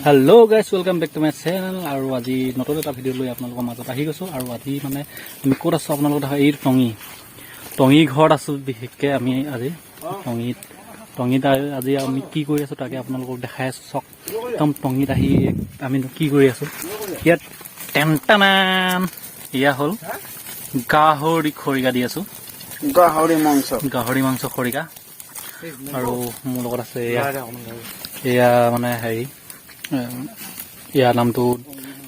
Hello guys, welcome back to my channel. আৰু আজি নতুন এটা ভিডিঅ' লৈ আপোনালোকৰ মাজত আহি গৈছোঁ। আৰু আজি মানে আমি ক'ত আছোঁ আপোনালোকৰ দেখা, এই টঙি টঙি ঘৰত আছোঁ। বিশেষকৈ আমি আজি টঙিত আজি আমি কি কৰি আছোঁ, তাকে আপোনালোকক দেখাই আছোঁ। চাওক, একদম টঙিত আহি আমি কি কৰি আছোঁ ইয়াত। টেনটানান, এয়া হ'ল গাহৰি খৰিকা দি আছোঁ। গাহৰি মাংস। গাহৰি মাংস খৰিকা। আৰু মোৰ লগত আছে এয়া এয়া মানে হেৰি, ইয়াৰ নামটো,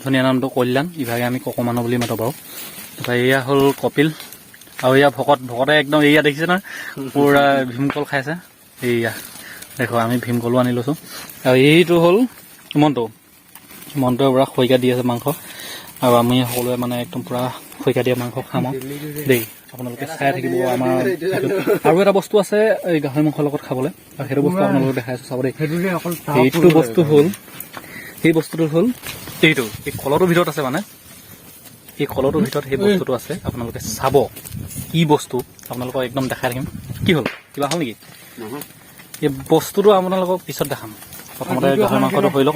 ধুনীয়া নামটো কল্যাণ। ইভাগে আমি ককমানো বুলি মাতো বাৰু। তাৰপৰা এয়া হ'ল কপিল আৰু এয়া ভকত। ভকতে একদম এয়া দেখিছে নহয়, পূৰা ভীমকল খাইছে। এইয়া দেখো, আমি ভীমকলো আনি লৈছোঁ। আৰু এইটো হ'ল মণ্টু। মণ্টুৱে পূৰা খৰিকা দি আছে মাংস আৰু আমি সকলোৱে মানে একদম পূৰা খৰিকা দিয়া মাংস খাম আৰু দেই। আপোনালোকে চাই থাকিব আমাৰ ভিডিঅ'ত। আৰু এটা বস্তু আছে এই গাহৰি মাংসৰ লগত খাবলৈ আৰু সেইটো বস্তু আপোনালোকক দেখাই আছো, চাব দেই। সেইটো বস্তু হ'ল, সেই বস্তুটো হ'ল এইটো, এই কলটোৰ ভিতৰত আছে। মানে এই কলটোৰ ভিতৰত সেই বস্তুটো আছে। আপোনালোকে চাব কি বস্তু, আপোনালোকক একদম দেখাই থাকিম। কি হ'ল, কিবা হ'ল নেকি? এই বস্তুটো আপোনালোকক পিছত দেখাম। প্ৰথমতে গাহৰি মাংসটো হৈ লওক,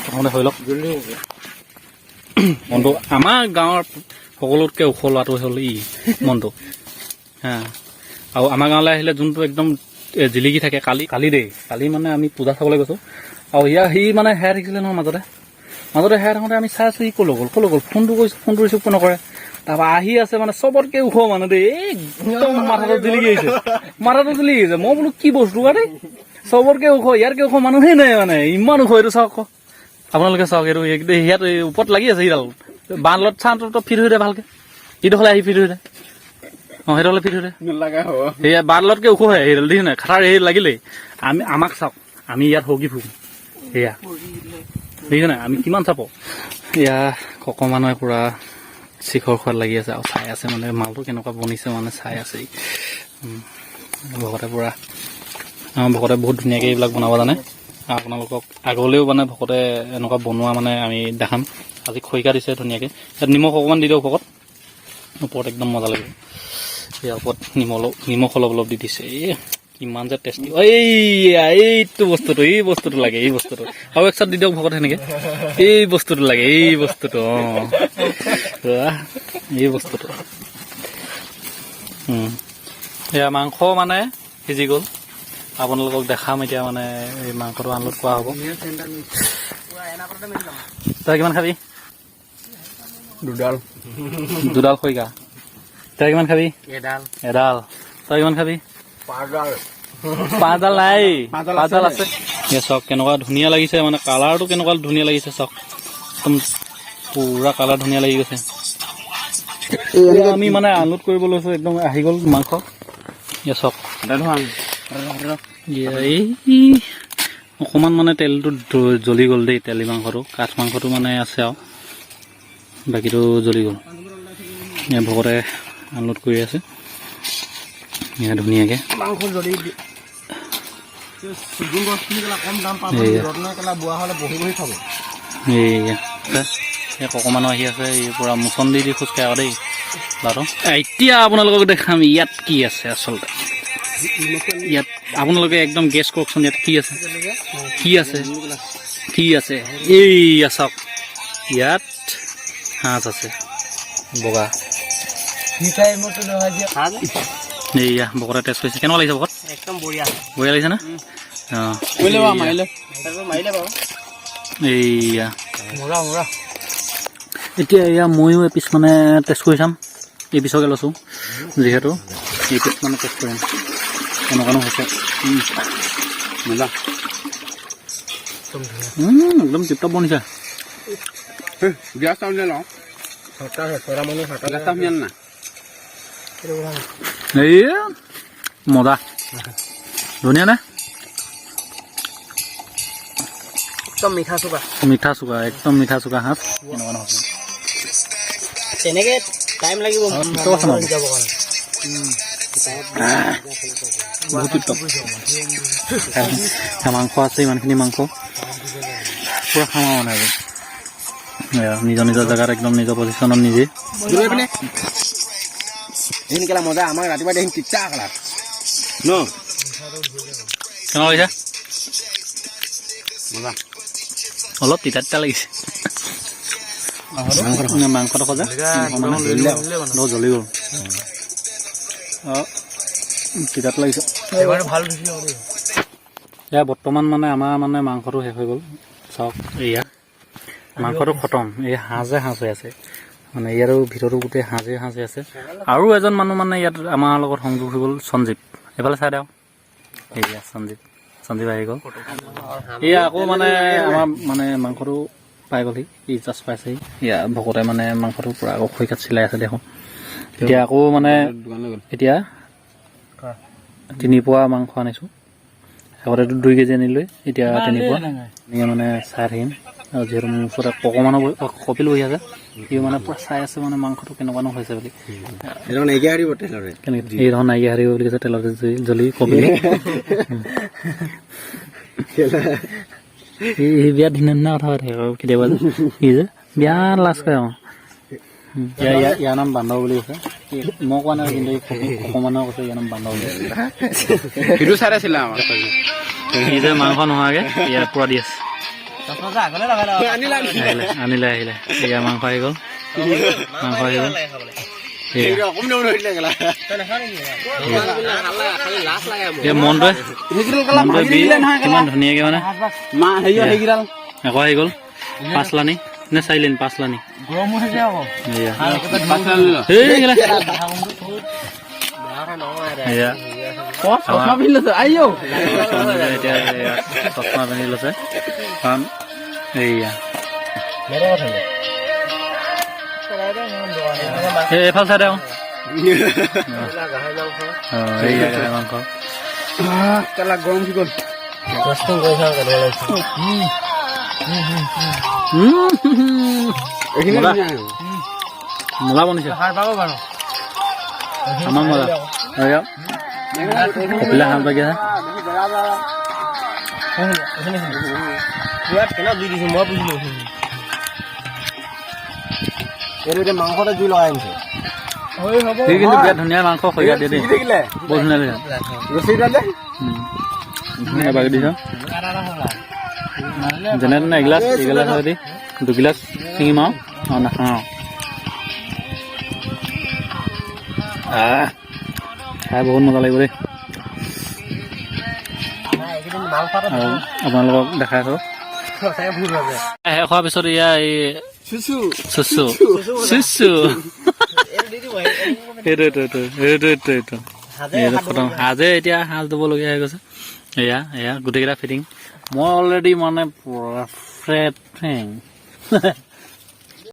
প্ৰথমতে হৈ লওক। মনটো, আমাৰ গাঁৱৰ সকলোতকৈ ওখ ল'ৰাটো হ'ল ই মনটো। হা, আৰু আমাৰ গাঁৱলৈ আহিলে যোনটো একদম জিলিকি থাকে। কালি কালি দেই, কালি মানে আমি পূজা চাবলৈ গৈছোঁ আৰু ইয়াৰ সি মানে হেৰাই থাকিছিলে নহয় মাজতে। মাজতে হেৰাই থাকোঁতে আমি চাই আছোঁ, সি ক'লৈ গ'ল, ক'লৈ গ'ল, ফোনটো কৰিছোঁ, ফোনটো ৰিচিভ নকৰে। তাৰপৰা আহি আছে, মানে চবতকৈ ওখ মানুহ দেই, একদম মাথাটো জিলিকি আহিছে, মাথাটো জিলিকি আহিছে। মই বোলো কি বস্তু আৰে, চবতকৈ ওখ, ইয়াতকৈ ওখ মানুহেই নাই। মানে ইমান ওখ। এইটো চাওক আকৌ। আপোনালোকে চাওক এইটো, ইয়াত এই ওপৰত লাগি আছে সিডাল বান্দলত। চাওঁতো তই ফিট হৈ দে ভালকে, এইডোখৰলে আহি ফিট হৈ দে। অঁ, সেইডোখৰলে ফিট হৈ দে। নালাগা হ'ব। সেয়া বান্দলতকে ওখ হয় সেইডাল, দেখিছে নাই? খাটাৰ এই লাগিলেই। আমি আমাক চাওক, আমি ইয়াত সৰকি ফুৰোঁ। সেয়া দেখিছে নাই, আমি কিমান চাপ। এয়া ককমানুহে পূৰা শিখৰ খোৱাত লাগি আছে আৰু চাই আছে, মানে মালটো কেনেকুৱা বনিছে মানে চাই আছে ই। ভকতে পূৰা, আমাৰ ভকতে বহুত ধুনীয়াকৈ এইবিলাক বনাব জানে। আৰু আপোনালোকক আগলৈও মানে ভকতে এনেকুৱা বনোৱা মানে আমি দেখাম। আজি খৰিকা দিছে ধুনীয়াকৈ। ইয়াত নিমখ অকণমান দি দিয়ক ভকত ওপৰত, একদম মজা লাগিব। ইয়াৰ ওপৰত নিমখ অলপ, নিমখ অলপ অলপ দি দিছে। এই কিমান যে টেষ্টি। এইয়া এইটো বস্তুটো, এই বস্তুটো লাগে, এই বস্তুটো। আৰু এক চাট দি দিয়ক ভকত সেনেকে। এই বস্তুটো লাগে, এই বস্তুটো। অঁ, এই বস্তুটো। এয়া মাংস মানে সিজি গ'ল। আপোনালোকক দেখাম এতিয়া, মানে এই মাংসটো আনলোড কৰা হ'ব। তই কিমান খাবি? দুডাল। দুডাল খৰিকা। তই কিমান খাবি? এডাল। এডাল। তই কিমান খাবি? পাঁচডাল। পাঁচডাল নাই। পাঁচডাল। পাঁচডাল আছে। আছে। এয়া চাওক, কেনেকুৱা ধুনীয়া লাগিছে, মানে কালাৰটো কেনেকুৱা ধুনীয়া লাগিছে চাওক। একদম পুৰা কালাৰ ধুনীয়া লাগি গৈছে। এতিয়া আমি মানে আনলোড কৰিব লৈছো। একদম আহি গ'ল মাংস। এয়া চাওক। এয়া এই অকণমান মানে তেলটো জ্বলি গ'ল দেই। তেলি মাংসটো, কাঠ মাংসটো মানে আছে আৰু বাকীটো জ্বলি গ'ল। এয়া ভকতে আনলোড কৰি আছে এয়া ধুনীয়াকৈ। মাংস যদি চেগুন গছখিনি কেলা কম দাম পাব। এইয়া। ৰত্ন কেলা বুঢ়া হ'লে বহি বহি খাব। এইয়া এই ককমানো আহি আছে। এই পূৰা মোচন দি দি খোজকাঢ়ে আকৌ দেই ল'ৰাটো। এতিয়া আপোনালোকক দেখাম ইয়াত কি আছে। আচলতে ইয়াত আপোনালোকে একদম গেছ কৰকচোন, ইয়াত কি আছে, কি আছে, কি আছে? এইয়া চাওক, ইয়াত সাঁচ আছে বগা। এইয়া ভকতে টেষ্ট কৰিছে। কেনেকুৱা লাগিছে ভকত? একদম বঢ়িয়া। বঢ়িয়া লাগিছে না? অঁ। মাৰিলে বাৰু, মাৰিলে মাৰিলে বাৰু। এইয়া। মজা মজা। এতিয়া এয়া ময়ো এপিচ মানে টেষ্ট কৰি চাম। এই পিছকে লৈছোঁ যিহেতু, এই পিচ মানে টেষ্ট কৰিম কেনেকুৱানো হৈছে। মজা। একদম টিপটপ বনিছে। গ্যাছ টাউন লওঁ, গ্যাছ টাউন না। এই মজা, ধুনীয়া নে? একদম মিঠা চুকা। মিঠা চুকা, একদম মিঠা চুকা সাঁচ। কেনেকুৱানো হৈছে? তেনেকে টাইম লাগিব। টিপটপ আছে মানে। যাব কাৰণে। বহুত টিপটপ। মাংস আছে, ইমানখিনি মাংস পূৰা খাম আৰু মানে আজি। এয়া, নিজৰ নিজৰ জেগাত একদম নিজৰ পজিশ্যনত নিজে। এইখিনি কেলা মজা। আমাক ৰাতিপুৱা দেখিম তিতা কেলা ন। কেনেকুৱা লাগিছে? অলপ তিতা তিতা লাগিছে মাংসটো সজা জ্বলি গ'ল। অঁ, তিতাত লাগিছে। এয়া বৰ্তমান মানে আমাৰ মানে মাংসটো শেষ হৈ গ'ল। চাওক, এয়া মাংসটো খতম। এই সাঁজে সাঁজ হৈ আছে, মানে ইয়াৰো ভিতৰতো গোটেই সাঁজে সাঁজ হৈ আছে। আৰু এজন মানুহ মানে ইয়াত আমাৰ লগত সংযোগ হৈ গ'ল, সঞ্জীৱ। এইফালে চাই দিয়ক, এয়া সঞ্জীৱ, সঞ্জীৱ আহি গ'ল। এয়া আকৌ মানে আমাৰ মানে মাংসটো পাই গ'লহি, ই জাষ্ট পাইছেহি। এয়া ভকতে মানে মাংসটো পূৰা আকৌ খৰিকাত চিলাই আছে দেখোন। এতিয়া আকৌ মানে এতিয়া 3 পোৱা মাংস আনিছোঁ। আগতেতো 2 কেজি আনিলোৱে, এতিয়া 3 পোৱা। এনেকৈ মানে চাই থাকিম। আৰু যিহেতু মোৰ ওচৰতে ককমানো কপিল বহি আছে, সিও মানে পূৰা চাই আছে মানে মাংসটো কেনেকুৱানো হৈছে বুলি। সেইটো নাইকিয়া দিব তেলৰে। কেনেকৈ এই ধৰণৰ নাইকিয়া হাৰিব বুলি কৈছে, তেলতে জুই জ্বলি কপিলে। সি বিৰাট ধুনীয়া ধুনীয়া কথা কৈ থাকে আৰু কেতিয়াবা যে সি যে বিৰাট লাজ কৰে। অঁ, ইয়াৰ নাম বান্দৰ বুলি কৈছে। মই কোৱা নাই কিন্তু, এই ককমানেও কৈছে ইয়াৰ নাম বান্দৰ বুলি। সেইটো চাই আছিলে আমাৰ। সি যে মাংস নোহোৱাকে ইয়াত পূৰা দি আছে। আহিলে, আনিলে, আহিলে। এয়া মাংস আহি গ'ল, মাংস আহি গ'ল এয়া। এই মনটোৱে কিমান ধুনীয়াকে মানে আকৌ আহি গ'ল। 5 লানি নে 4 লানি? 5 লানি। এয়া এই গেলা। এয়া এতিয়া এয়া চশমা পিন্ধি লৈছে, কাৰণ এইয়া এই এইফালে চাই দে। অঁ, এইয়া গাহৰি মাংস। গৰম উঠি গ'ল। মজা, মজা বনিছে আমাৰ, মজা। এয়া কপিলা হাঁহ বাগি আছে। মাংসতে জুই লগাই আনিছে। সি কিন্তু বিৰাট ধুনীয়া মাংস খৰিয়া দিয়ে দেই, বৰ ধুনীয়া লাগিছে। ধুনীয়া বাগি দিছ। যেনে তেনে এগিলাচ এগিলাচ দি দুগিলাচ ছিঙিম আৰু নাখাওঁ। আহ, খাই বহুত মজা লাগিব দেই। আৰু আপোনালোকক দেখাই আছো শেষ হোৱাৰ পিছত এয়া এই চুচু চুচু, এইটো এইটো এইটো এইটো এইটো এইটো এইটো খতম। সাজে এতিয়া সাজ দিবলগীয়া হৈ গৈছে। এয়া এয়া গোটেইকেইটা ফিটিং। মই অলৰেডি মানে পুৰা ফ্ৰেট।